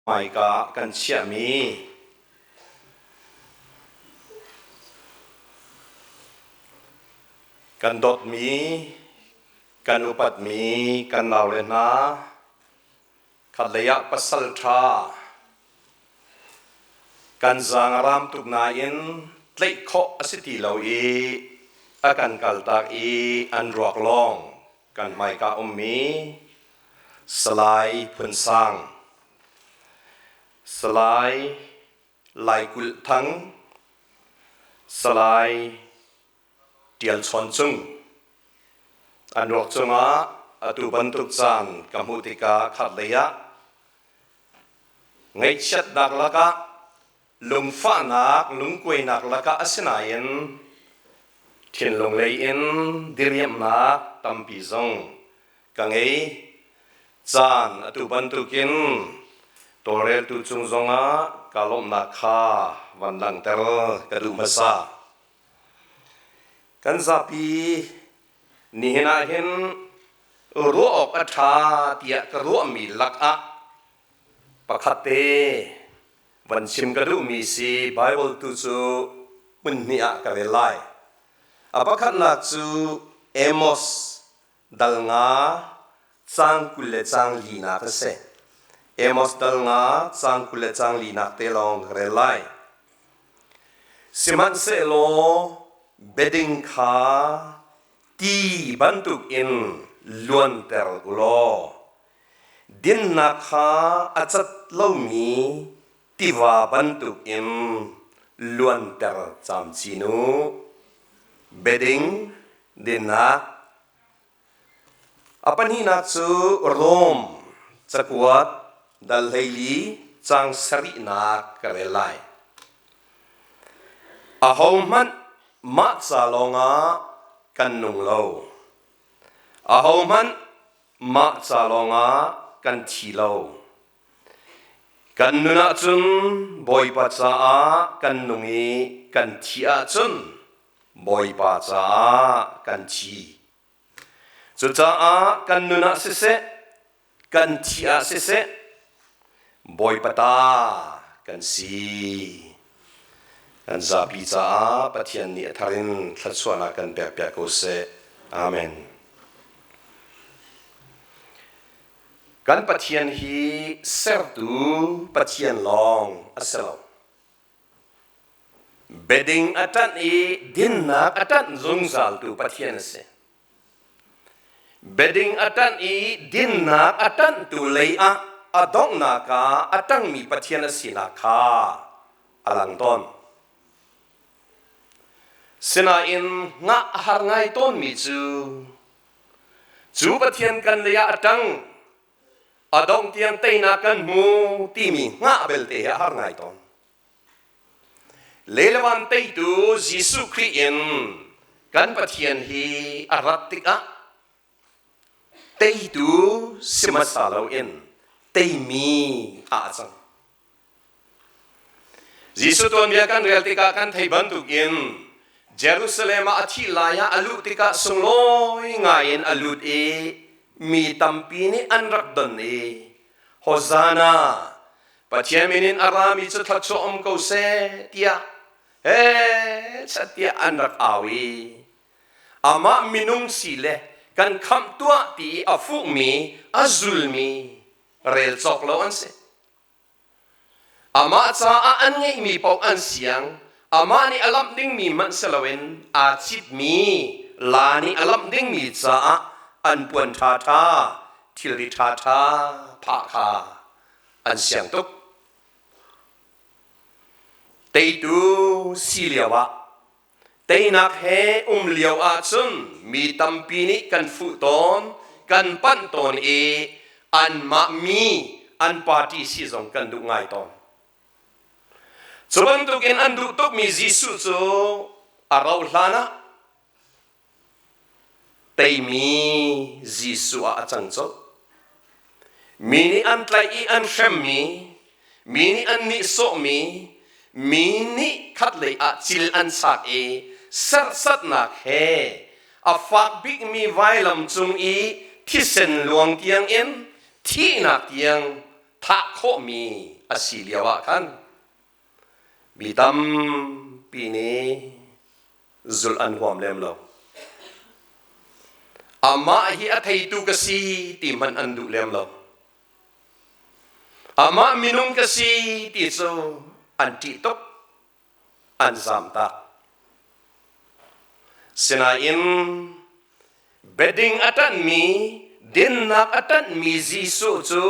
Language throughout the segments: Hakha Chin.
Hmaika ah kan chiahmi kan dawtmi, kan upatmi kan naule hna, khatlei ah pasal ṭha kan zaang a raam tuk nain tlaih khawh a si ti lo i a kan kaltak i an ruak lawng kan hmaika ummi Salai Phun Sang, Salai Lai Kulh Thang, Salai Ṭial Chawn Cung an ruak cungah atu bantuk caan ka hmuh tikah khatlei ah ngaihchiatnak lakah lungfahnak lungkuainak lakah asinain thinlung lei in diriamhnak tampi zong ka ngei. Caan atu bantukin tawlreltu cung zongah ka lawmhnak kha van langhter ka duh hmasa. Kan zapi nihin ah hin ruah awk a ṭha tiah ka ruahmi lakah pakhat te van chim ka duhmi si. Bible tu cu hmun hnih ah ka rel lai. A pakhatnak cu Amos dal nga caang 20 le caang linak a si. Amos dal nga caang 20 le caang linak te lawng ka rel lai. Sihmanhsehlaw biading kha ti bantukin luanter u law dinnak kha a cat lomi tiva bantukin luanter camcin u. Biading dinnak. A pahnihnak cu Rom cakuat dal 14 caang sarihnak ka rel lai. Ahohmanh mah ca lawngah kan nung lo. Ahohmanh mah ca lawngah kan thi lo. Kan nun ahcun Bawipa caah kan nung i kan thih ahcun Bawipa caah kan thi. Cucaah kan nun ah siseh, kan thih ah siseh, Bawipa ta kan si. Kan zapi caah Pathian nih a thar in thluachuahnak kan pekpiak ko seh. Amen. Kan Pathian hi sertu Pathian lawng a si lo. Biading a ṭanh i dinnak a ṭanh zungzaltu Pathian a si. Biading a ṭanh i dinnak a ṭanhtu lei ah a donghnak ah a ṭangmi Pathian a sinak kha a lang tawn. Sinain ngah a har ngai tawnmi cu Cu Pathian kan lei ah a ṭang, a dongh tiang teinak kan hmu timi hngah belte hi a har ngai tawn. Lelevan teitu Jesuh Khrih in kan Pathian hi a rat tikah teitu si hmasa loin teimi ah a cang. Jesuh tuanbia kan rel tikah kan thei bantukin Jerusalem ah a thih lai ah a luh tikah sunglawi ngaiin a lut i mi tampi nih an rak don i Hosanna, Pathian min in a rami cu thluachuah um ko seh tiah he chat tiah an rak au i amah minung si le kan khamh tuah ti i a fuhmi a zulmi rel cawk lo an si. Amah caah an ngeihmi paoh an siang, amah nih a lamh dingmi hmanh si loin aa citmi laa nih a lamh dingmi caah an puan ṭhaṭha, thilri ṭhaṭha phah kha an siang tuk. Teitu si lioah, teinak he um lio ahcun mi tampi nih kan fuh tawn, kan panh tawn i anmah mi an party si zong kan duh ngai tawn. Cu bantukin an duh tukmi Jesuh cu a rauh hlan ah teimi Jesuh ah a cang colh. Mi nih an tlaih i an hremmi, mi nih an nihsawhmi, mi nih khatlei ah cil an sak i serhsatnak he a fak bikmi vailam cung i thisen luang tiangin thihnak tiang thah khawhmi a si lio ah khan mi tampi nih zulh an huam lem lo. Amah hi a theitu ka si ti hmanh an duh lem lo. Amah minung ka si ti cu an ṭih tuk, an zamtak. Sinain biading a ṭanhmi, dinnak a ṭanhmi Jesuh cu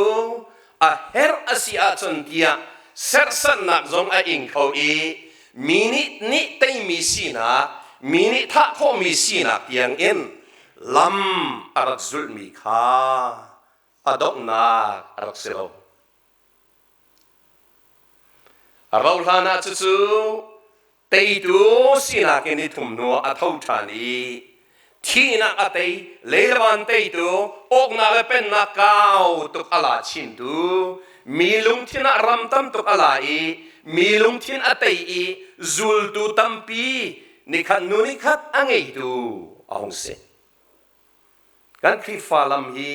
a herh a si ahcun tiah serhsatnak zong a ing kho i mi nih nih teimi sinak, mi nih thah khawhmi sinak tiangin lam a rak zulhmi kha a donghnak a rak si lo. A rauhhlan ah cucu teitu sinak in i thum hnuah a tho ṭhan i thihnak a tei, leilavan teitu, awknak le pennak kau tuk a la chintu, mi lungthin ah ram tam tuk a la i mi lungthin a tei i zultu tampi nikhat hnu nikhat a ngeitu a hung si. Kan Khrihfa lam hi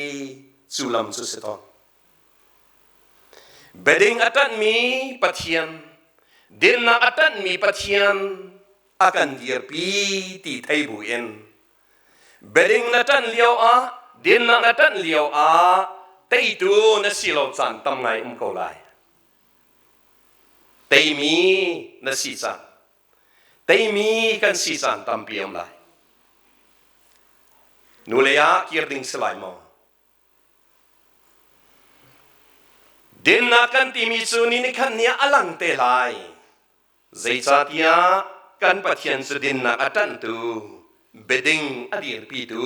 cu lam cu si tawn. Biading a ṭanhmi Pathian, dinnak a ṭanhmi Pathian a kan dirpi ti thei buin biading na ṭanh lio ah, dinnak na ṭanh lio ah teitu na si lo caan tam ngai um ko lai. Teimi na si caan, teimi kan si caan tampi um lai. Nulei ah kir ding si lai maw? Dinnak kan timi cu ni nikhat ni ah a lang te lai. Zeicahtiah kan Pathian cu dinnak a ṭanhtu, biading a dirpitu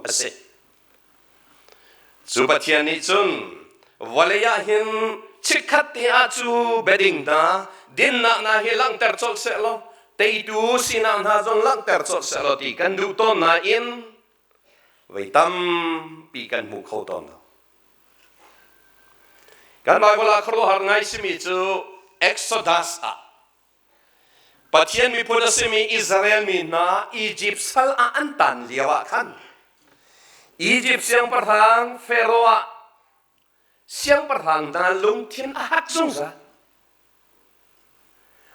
a si. Cu Pathian nih cun vawlei ah hin chikkhat te ah cu biading hna, dinnak hna hi langhter colh sehlaw, teitu sinak hna zong langhter colh sehlaw ti kan duh tawn nain voi tampi kan hmu kho tawn lo. Kan Bible ah khuaruahhar ngai simi cu Exodus ah Pathian miphun a simi Israel mi hna Egypt sal ah an tan lio ah khan Egypt siangpahrang Pharaoh ah siangpahrang hna lungthin a hak zungzal.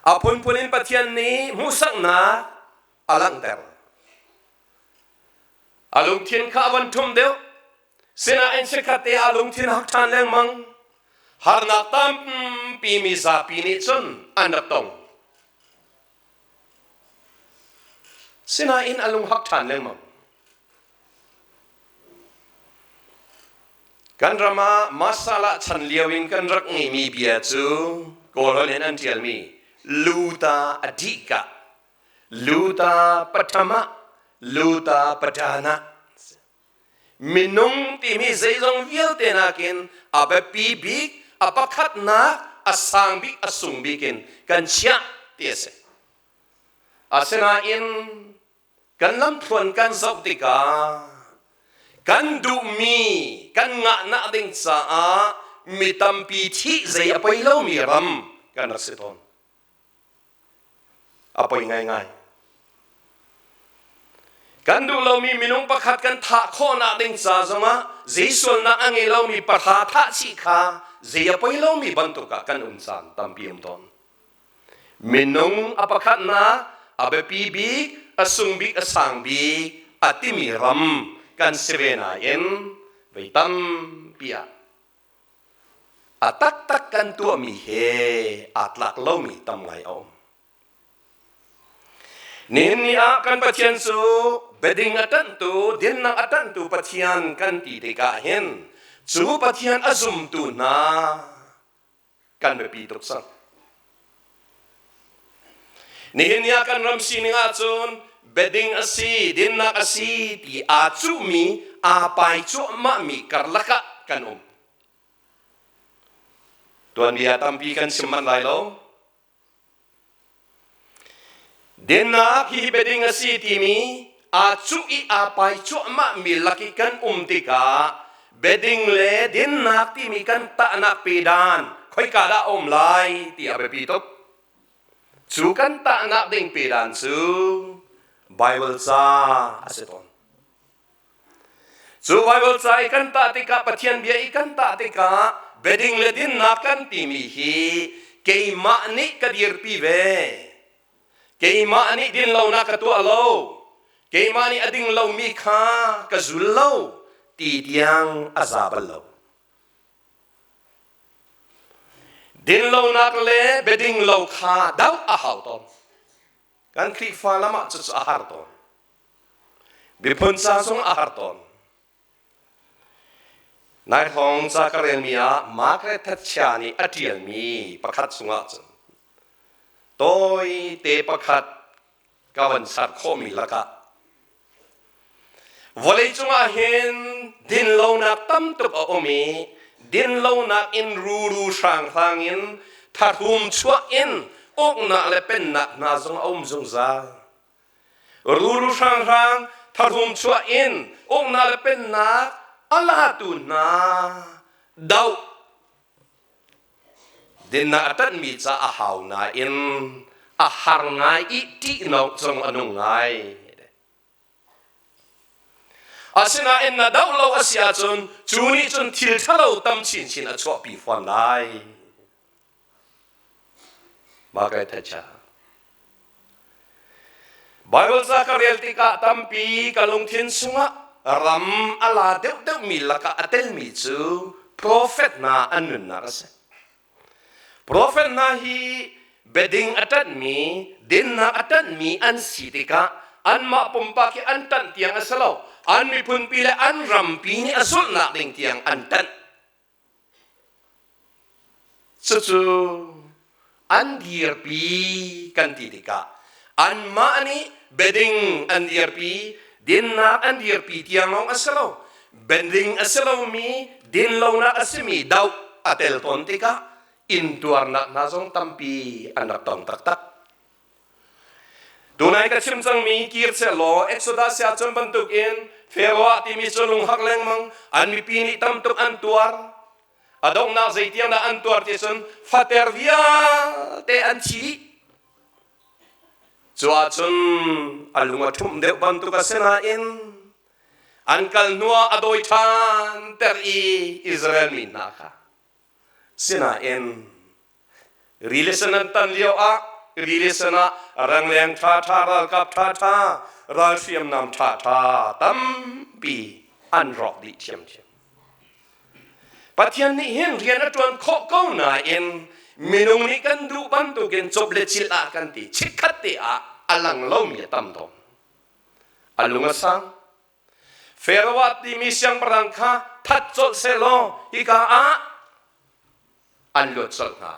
A phunphun in Pathian nih hmuhsaknak a langhter. A lungthin kha a van ṭhum deuh. Sinain chikkhat te ah lungthin hak ṭhan lengmang. Harnak tampi mi zapi nih cun an rak tong. Sinain a lung hak ṭhan lengmang. Kan ram ah Masala chan lio in kan rak ngeimi bia cu Kawlholh in an ṭialmi luta a dih ka Luta patham ah luta paṭan ah minung timi zeizong vialte nakin a biapi bik, a pakhatnak, a sang bik, a sung bik in kan chiah ti a si. Asinain kan lamthluan kan zoh tikah kan duhmi kan ngahnak ding caah mi tampi thih zei a poi lomi ram kan rak si tawn. A poi ngaingai. Kan duh lomi minung pakhat kan thah khawhnak ding ca zongah zei sualnak a ngei lomi pahra thah chih kha zei a poi lomi bantuk ah kan um caan tampi um tawn. Minung a pakhatnak, a biapi bik, a sung bik, a sang bik a timi ram kan si ve nain vei tampi ah A taktak kan tuahmi he aa tlak lomi tam ngai a um. Nihin ni ah kan Pathian cu biading a ṭanhtu, dinnak a ṭanhtu Pathian kan ti tikah hin cu Pathian a zumtu hna kan biapi tuk cang. Nihin ni ah kan ram sining ahcun biading a si, dinnak a si ti aa cuhmi, aa pai cuahmahmi karlak ah kan um. Tuanbia tampi kan chim manh lai lo. Dinnak hi biading a si timi aa cuh i aa pai cuahmahmi lak i kan um tikah biading le dinnak timi kan tahnak pedan khoika dah a um lai ti a biapi tuk. Cu kan tahnak ding pedan cu Bible ca a si tawn. Cu Bible ca i kan tah tikah Pathian bia i kan tah tikah Biading le dinnak kan timi hi keimah nih ka dirpi ve. Keimah nih dinlonak ka tuah lo. Keimah nih a ding lomi kha ka zul lo ti tiang a za bal lo. Dinlonak le biading lo kha doh a hau tawn. Kan Khrihfa lam ah cucu a har tawn. Miphun ca zong a har tawn. Nai hrawng ca ka relmi ah Margaret Thatcher nih a ṭialmi pakhat chungah cun tawite pakhat ka van ser khawhmi lakah vawleicung ah hin dinlonak tam tuk a um i dinlonak in ruru hranghrang in tharum chuah in uknak le pennak hna zong a um zungzal. Ruru hranghrang tharum chuah in uknak le pennak a latu hna doh dinnak a ṭanhmi ca a hau nain a har ngai i ṭihnawk zong a nung ngai. Asinain na doh lo a si ahcun cu nih cun thil ṭhalo tam chinchin a chuahpi fawn lai. Margaret Thatcher. Bible ca ka rel tikah tampi ka lungthin chungah ram a la deuhdeuhmi lakah a telmi cu profet hna an nunnak a si. Profet hna hi biading a ṭanhmi, dinnak a ṭanhmi an si tikah anmah pumpak hi an ṭanh tiang a si lo. An miphunpi le an rampi nih a zulhnak ding tiang an ṭanh. Cucu an dirpi kan ti tikah anmah nih biading an dirpi, dinnak an dirpi tiang lawng a si lo. Biading a si lomi, dinlonak a simi doh a tel tawn tikah intuarnak hna zong tampi an rak tong taktak. Tunai ka chim cangmi kir sehlaw Exodus ah cun bantukin Pharaoh timi cu lunghak lengmang an mipi nih tam tuk an tuar. A donghnak zeitiang dah an tuar ti cun fater vialte an thi dih. Cu ahcun a lung a ṭhumh deuh bantuk a si nain an kal hnuah a dawi ṭhan ter i Israel mi hna kha. Sinain Rili sen an tan lioah rili sen ah rangleng ṭhaṭha ralkap ṭhaṭha ral hriamnam ṭhaṭha tampi an rawk dih ṭhiamṭhiam. Pathian nih hin rian a ṭuan khawh ko nain minung nih kan duh bantukin cop le cil ah kan ti chikkhat te ah a lang lomi a tam tawn. A lung a sang. Pharaoh timi siangpahrang kha that colh sehlaw hika ah an luat colh hna.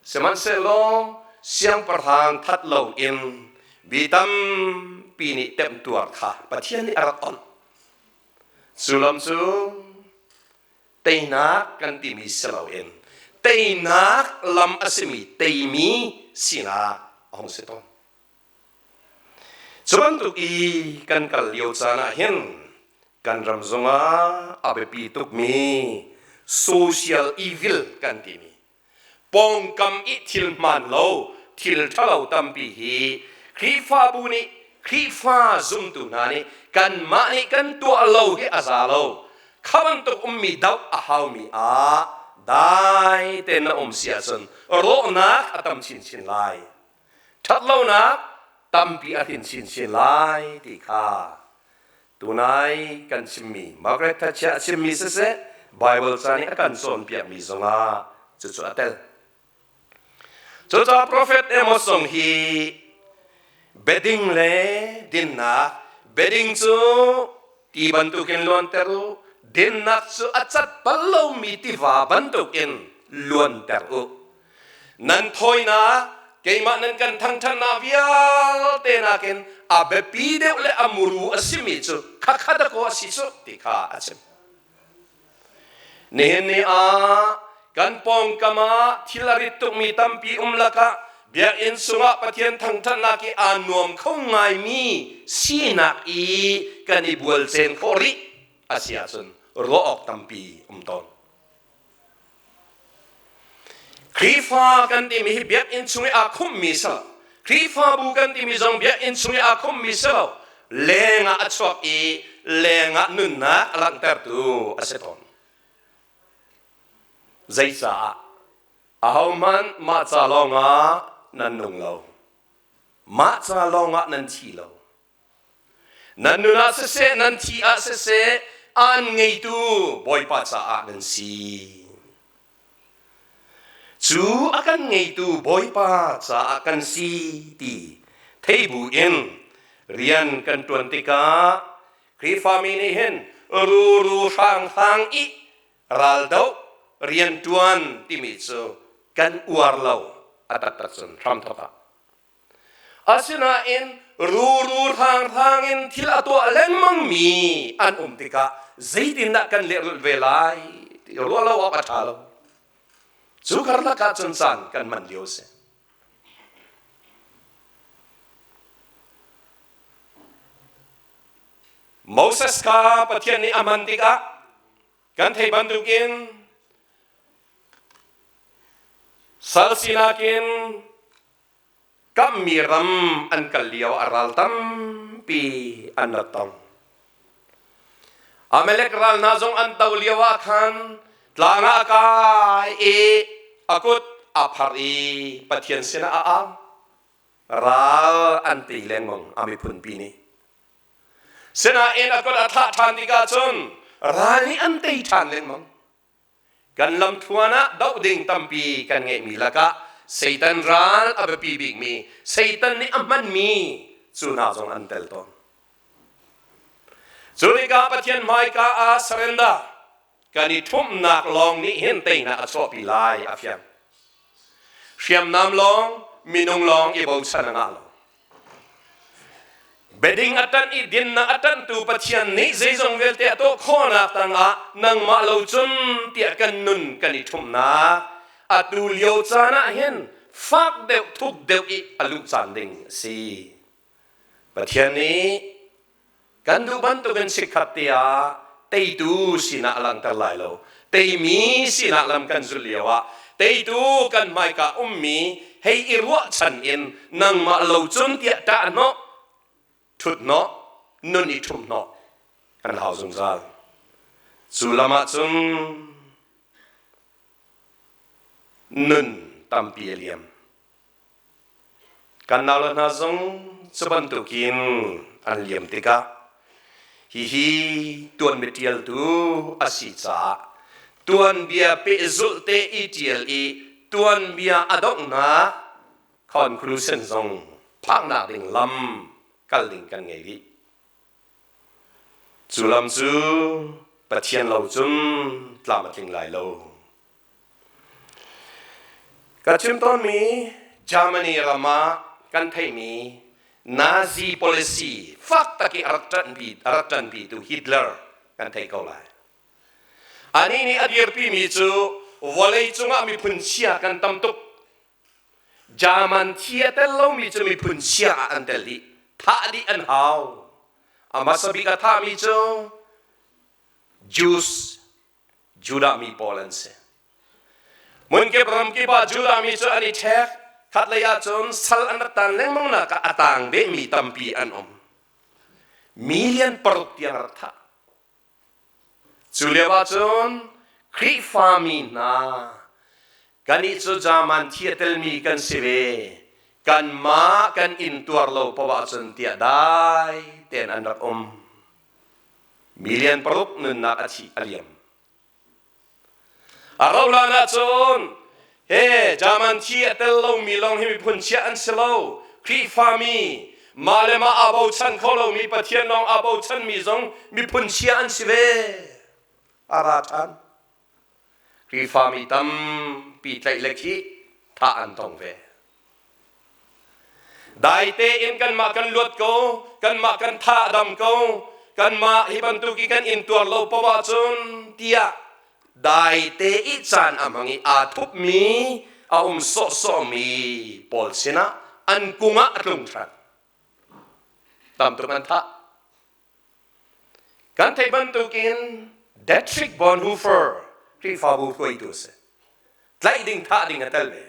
Sihmanhsehlaw siangpahrang that loin mi tampi nih temtuar kha Pathian nih a rak onh. Cu lam cu teinak kan timi si loin teinak lam a simi teimi sinak a hung si tawn. Cu bantuk i kan kal lio caan ah hin kan ram zongah a biapi tukmi social evil kan timi pawngkam i thil hmaan lo thil ṭhalo tampi hi Khrihfabu nih Khrihfa zumtu hna nih kanmah nih kan tuah lo hi a za lo kha bantuk ummi doh a haumi ah dai tein na um si ahcun rawhnak a tam chinchin lai. Ṭhatlonak tampi a hrin chinchin lai ti kha tunai kan chimmi Margaret Thatcher a chimmi siseh Bible ca nih a kan cawnpiakmi zongah cucu a tel. Cucaah profet Amos zong hi biading le dinnak biading cu ti bantukin luanter u dinnak cu a cat bal lomi tiva bantukin luanter u Nan thawinak keimah nan kan thangṭhatnak vialte nakin a biapi deuh le a muru a simi cu khakha dakaw a si cu ti kha a chim. Nihin ni ah kan pawngkam ah thil a rit tukmi tampi um lakah biakinn sungah Pathian thangṭhatnak i aa nuam kho ngaimi sinak i kan i bualcen khawh rih a si ahcun ruah awk tampi um tawn. Khrihfa kan timi hi biakinn chung i aa khumhmi si lo. Khrihfabu kan timi zong biakinn chung i aa khumhmi si lo. Leng ah a chuak i leng ah nunnak a langhtertu a si tawn. Zeicaah? Ahohmanh mah ca lawngah nan nung lo. Mah ca lawngah nan thi lo. Nan nun ah siseh, nan thi ah siseh, aan ngeitu Bawipa caah nan si. Cu a kan ngeitu Bawipa caah kan si ti thei bu in rian kan ṭuan tikah Khrihfami nih hin ruru hranghrang i raldoh rianṭuan timi cu kan uar lo a taktak cun hramthok ah. Asinain ruru hranghrang in thil a tuah lengmangmi an um tikah zeitindah kan lehrulh ve lai ti ruah lo awk a ṭha lo. Cu karlak ah cun caan kan hman lio a si. Moses kha Pathian nih a hman tikah kan theih bantukin sal sinak in Kammi ram an kal lio a ral tampi an rak tong. Amalek ral hna zong an to lio ah khan tlang ah a kai i a kut a phar i Pathian sinah a au. Ral an tei lengmang a miphunpi nih. Sinain a kut a thlah ṭhan tikah cun ral nih an tei ṭhan lengmang. Kan lamthluan ah doh ding tampi kan ngeihmi lakah Satan ral a biapi bikmi Satan nih a hmanmi cu hna zong an tel tawn. Cu tikah Pathian hmaika ah surrender kan i ṭhumhnak lawng nih hin teinak a chuahpi lai a fiang. Hriamnam lawng minung lawng i bochan a ngah lo. Biading a ṭanh i dinnak a ṭanhtu Pathian nih zeizong vialte a tuah khawhnak tangah nangmah lo cun tiah kan nun kan i ṭhumhnak atu lio caan ah hin fak deuh thuk deuh i a luh caan ding a si. Pathian nih kan duh bantukin chikkhat te ah teitu sinah a langhter lai lo. Teimi sinah lam kan zulh lioah teitu kan hmaika ummi hei i ruahchan in nangmah lo cun tiah ṭahhnawh, ṭhuthnawh, nun i ṭhumhnawh kan hau zungzal. Cu lam ah cun nun tampi a liam. Kan naule hna zong cu bantukin an liam tikah hihi tuanbia ṭialtu a si caah tuanbia pehzulh te i ṭial i tuanbia a donghnak conclusion zong phaknak ding lam kal ding kan ngei rih. Cu lam cu Pathian lo cun tlam a tling lai lo. Ka chim tawnmi Germany ram ah kan theihmi Nazi policy fak tak i a rak ṭanhpi a rak ṭanpitu Hitler kan theih ko lai. Anih nih a dirpimi cu vawleicung ah miphun chia kan tam tuk. German thi a tel lomi cu miphun chia ah an tel dih. Thah dih an hau. A hmasa bik a thahmi cu Jews Judah mi pawl an si. Hmunkip ramkip ah Judah mi cu an i ṭhek. Khatlei ah cun sal an rak tan lengmang nak ah a tang vemi tampi an um. Million paruk tiang rak thah. Cu lio ah cun Khrihfami hna kannih cu German thi a telmi kan si ve. Kanmah kan intuar lo poah cun tiah dai tein an rak um. Million paruk nunnak a thi a liam. A rauhhlan ahcun he German thi a tel lomi lawng hi miphun chia an si lo. Khrihfami mah le mah aa bochan kho lomi Pathian lawng aa bochanmi zong miphun chia an si ve. A ra ṭhan. Khrihfami tampi tlaih le khih thah an tong ve. Dai tein kanmah kan luat ko, kanmah kan tha a dam ko, kanmah hi bantuk i kan intuar lo poah ahcun tiah dai te i caan a hmang i aa thupmi a um sawhsawhmi pawl sinah an kung ah a tlung ṭhan. Tam tuk an thah. Kan theih bantukin Dietrich Bonhoeffer Khrihfabu hruaitu a si. Tlaih ding thah ding a tel ve.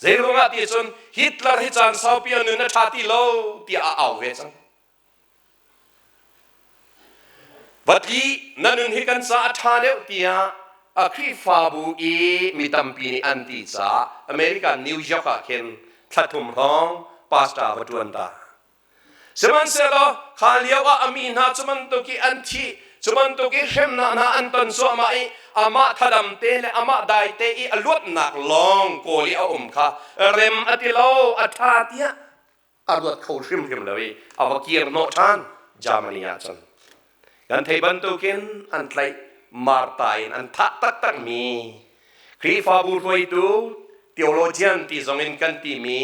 Zeiruangah ti cun Hitler hi caan saupi a nun a ṭha ti lo tiah a au ve cang. Vatli na nun hi kan ca a ṭha deuh tiah a Khrihfabu i mi tampi nih an ti caah America New York ah khin thla thum hrawng pastor va ṭuan ta. Sihmanhsehlaw kha lio ah a mi hna cu bantuk i an thih, cu bantuk i hremnak hna an ton cuahmah i amah thadam te le amah dai te i a luatnak lawng kawl i a um kha rem a ti lo, a ṭha tiah a ruat kho hrimhrim lo i a va kir hnawh ṭhan Germany ah cun. Kan thei bantukin an tlaih Marta in an thah taktakmi Khrihfabu hruaitu theologian ti zongin kan timi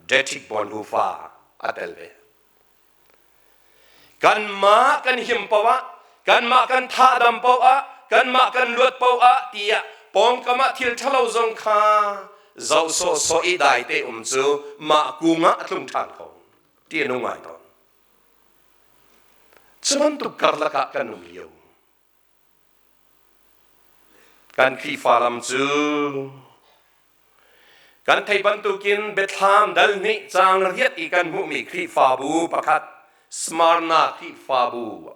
Dietrich Bonhoeffer a tel ve. Kanmah kan him poah, kanmah kan thahdam poah, kanmah kan luat poah tiah pawngkam ah thil ṭhalo zong kha zoh sawhsawh i dai te um cu mah kung ah a tlung ṭhan ko ti a nung ngai tawn. Cu bantuk karlak ah kan um lio. Kan Khrihfa lam cu kan theih bantukin Biathlam dal hnih caang riat i kan hmuhmi Khrihfabu pakhat Smyrna Khrihfabu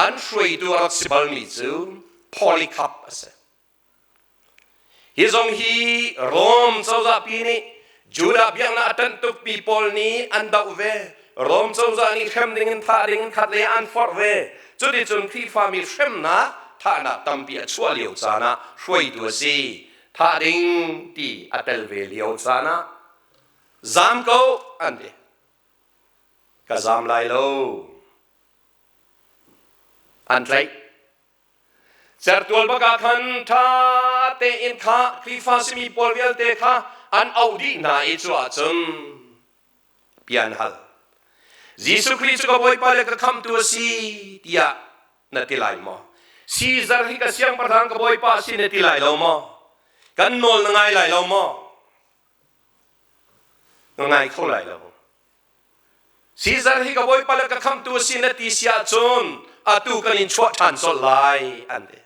an hruaitu a rak si balmi cu Polycarp a si. Hi zong hi Rom cozahpi nih Judah biaknak a ṭanh tukmi pawl nih an doh ve. Rom cozah nih hrem dingin thah dingin khat lei ah an forh ve. Cuticun Khrihfami hremnak thahnak tampi a chuah lio caan ah hruaitu a si. Thah ding ti a tel ve lio caan ah zaam ko an ti. Ka zaam lai lo. An tlaih. Certual bak ah khan ṭha tein kha Khrihfa simi pawl vialte kha an auh dih hna i cu ahcun bia an hal. Jesuh Khrih cu ka Bawipa le ka Khamhtu a si tiah na ti lai maw? Caesar hi ka siangpahrang ka Bawipa a si na ti lai lo maw? Kan nawl na ngai lai lo maw? Na ngai kho lai lo. Caesar hi ka bawipa le ka khamhtu a si na ti si ahcun atu kan in chuah ṭhan colh lai an ti.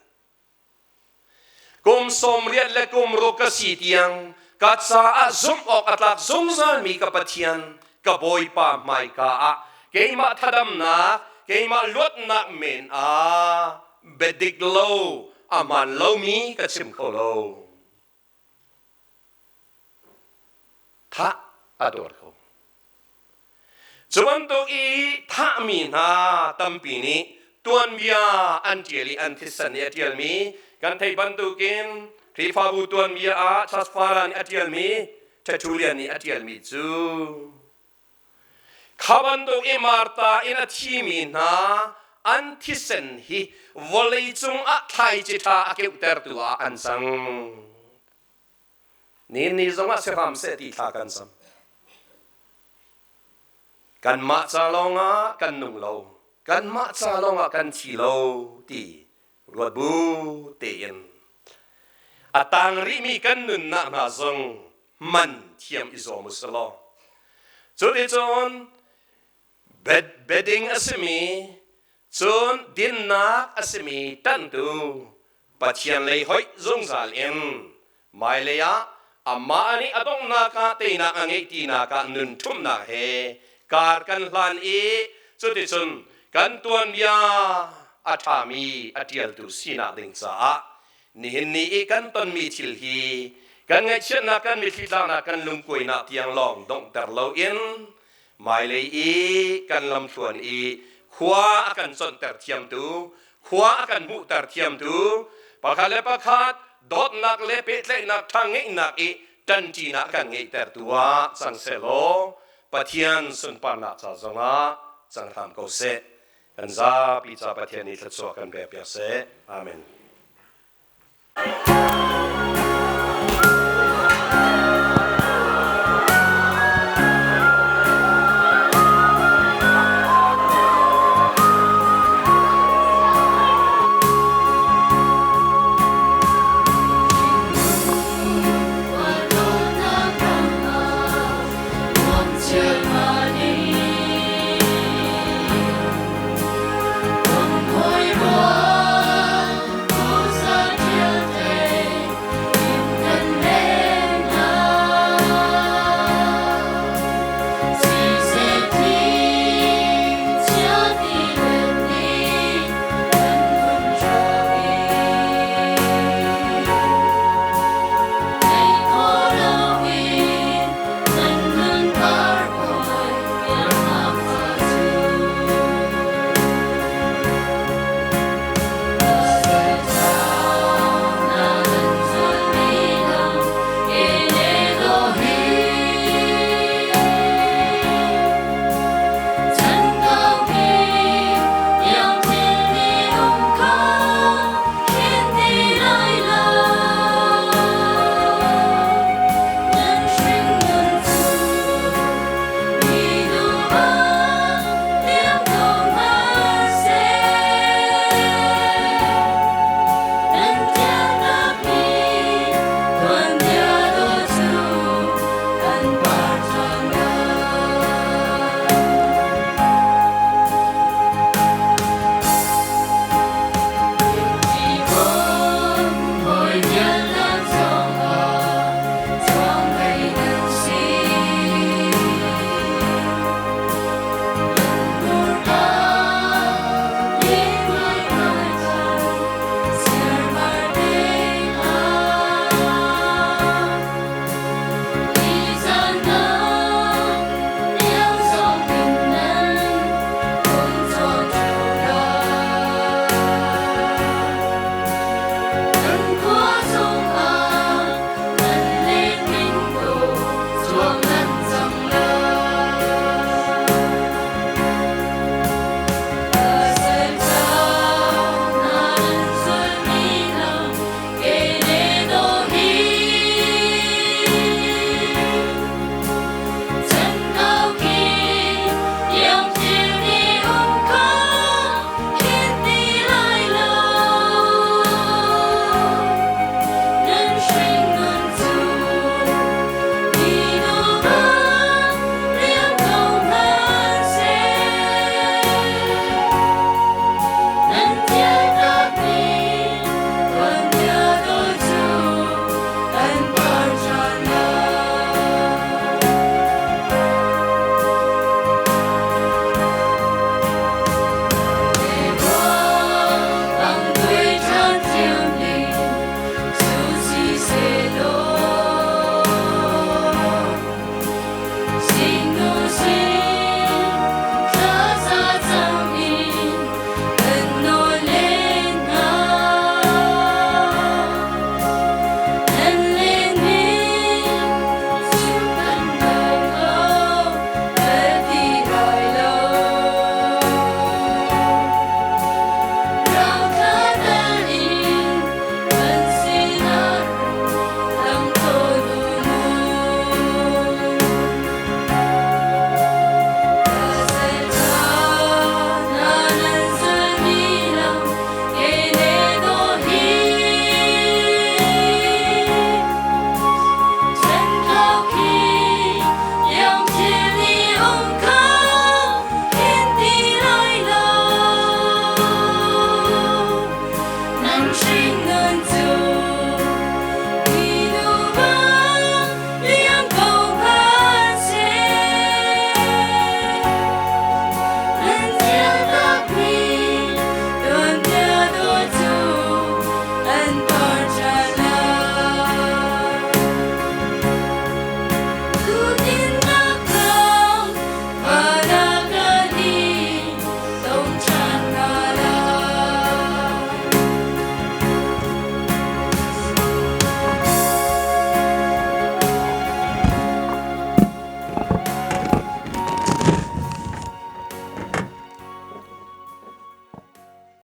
Kum 80 le kum ruk ka si tiang ka caah zumh awk a tlak zungzalmi ka Pathian ka Bawipa hmaika ah keimah thadamnak keimah luatnak men ah biadik lo a hmaan lomi ka chim kho lo. Thah a tuar ko. Cu bantuk i thahmi hna tampi nih tuanbia an ṭial i an thisen i a ṭialmi kan theih bantukin Khrihfabu tuanbia ah Charles nih a ṭialmi Tertullian nih a ṭialmi cu kha bantuk i Martha in a thimi hna an thisen hi vawleicung ah thlaici ṭha a keuhtertu ah an cang. Ni ni zongah si hram seh ti thla kan cam. Kanmah ca lawngah kan nung lo, kanmah ca lawngah kan thi lo ti ruat bu tein a tang rihmi kan nunnak hna zong man thiam i zuam u selaw. Cuticun bedding a simi cun dinnak a simi ṭanhtu Pathian lei hoih zungzal in hmailei ah amah nih a donghnak ah teinak a ngeih tinak ah nun ṭhumhnak he kar kan hlan i cuticun kan tuanbia a ṭhami a ṭialtu sinak ding caah nihin ni i kan tonmi thil hi kan ngaihchiatnak kan mitthli tlaknak kan lungkuainak tiang lawng donghter loin Hmailei i kan lamthluan i khua a kan conhter thiamtu, khua a kan hmuhter thiamtu, pakhat le pakhat dawtnak le pehtlaihnak ṭha ngeihnak i ṭanṭinak kan ngeihtertu ah cang sehlaw Pathian sunparnak ca zongah cang hram ko seh. Kan zapi ca Pathian nih thluachuah kan pekpiak seh. Amen. Hring.